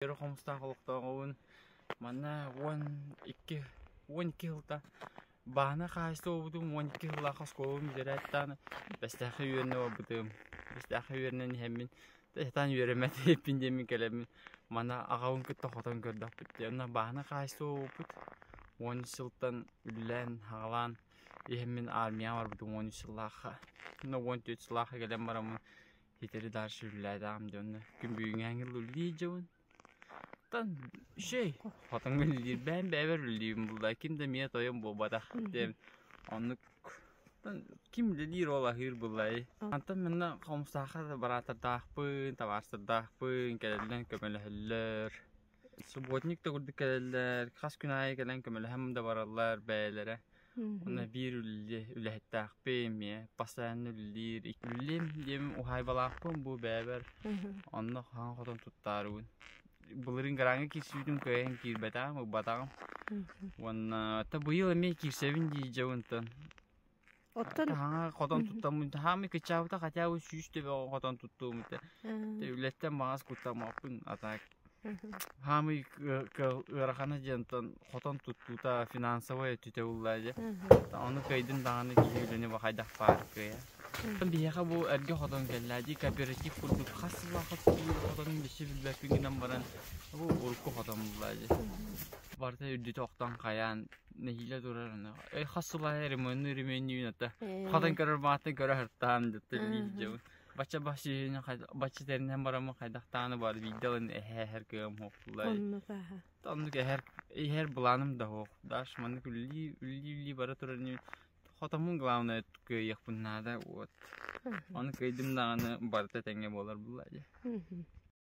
Өрө хомустаах олохтооҕобун. Манна 12 сылта баана хаһаайыстыба буолбутум, 12 сыллаах оскуолабын бүтэрээт даҕаны Бэстээххэ үөрэнэ барбытым. Бэстээххэ үөрэнэн иһэммин, сатаан үөрэммэт эбиппин диэммин кэлэммин манна аҕабын кытта хотон көрдөхпүт дии. Онно баана хаһаайыстыба буолбуппут. 13 сылтан үлэлээн, аҕалаан иһэммин армияҕа барбытым 13 сыллаахха. Онно 14 сыллаахха кэлэн бараммын Итери дальше үлэлээтэҕим дьэ онно күн бүгүҥҥээҥҥи үлэлии дьабын. Оттон үчүгэй хотоҥҥо үлэлиир бэйэм бэйэбэр үлэлиибин булла ким да миэ тойон буолбатах диэн оннук ким үлэлиир ол аһыыр буллай. Антон манна Хомустаахха да бараатардаахпын, табаарыстардаахпын, кэлэллэр көмөлөһөллөр. Субботник да курдук кэлэллэр, хас күн аайы кэлэн көмөлөһөн да бараллар бэйэлэрэ. Уонна биир үлэһиттээхпин эмиэ, постоянно үлэлиир. Үлэлиэм диэм уһаайбалаахпын бу бэйэбэр, онно хаһан хотон туттаарыбын. Былырыын граҥҥа киирсибитим кыайан киирбэтэҕим, ылбатаҕым. Уонна та быйыл эмиэ киирсэбин дии дьабынтан. Оттон Хаҥа хотон туттаммын, хаамый кыччаабыта хотя бы 100 төбөҕө хотон туттуом этэ. Үлэттэн баҕас куттаммаппын, а так хаамый ыарахана диэн хотон туттуута финансовай өттүтэ булла дьэ. Ону кыайдын даҕаны киһи үлэни хайдах баар кыайа. Биһиэхэ бу эргэ хотон кэллэ дии кооператив курдук хас сыллаахха тутуллубут хотонун өссө билбэппин гынан баран бу урукку хотон булла дьэ. Барыта үрдүтэ охтон хайаан нэһиилэ турар аны хас сыл аайы ремонну ремоннүүн ата хотон көрөр мааттан көрө сыртаан дьэ бачча бассейны бачча тэринэн бараммын хайдахтааны бар биирдэ ылан эһэ-эһэр кыам суох Оннук ааһа. Оннук эһэр иһэр былааным да суох. Даже маннык үлэлии үлэлии бара турар хотоммун главное кыайыахпын наада вот. Ону кыайдым даҕаны барыта тэҥҥэ буолар булла дии.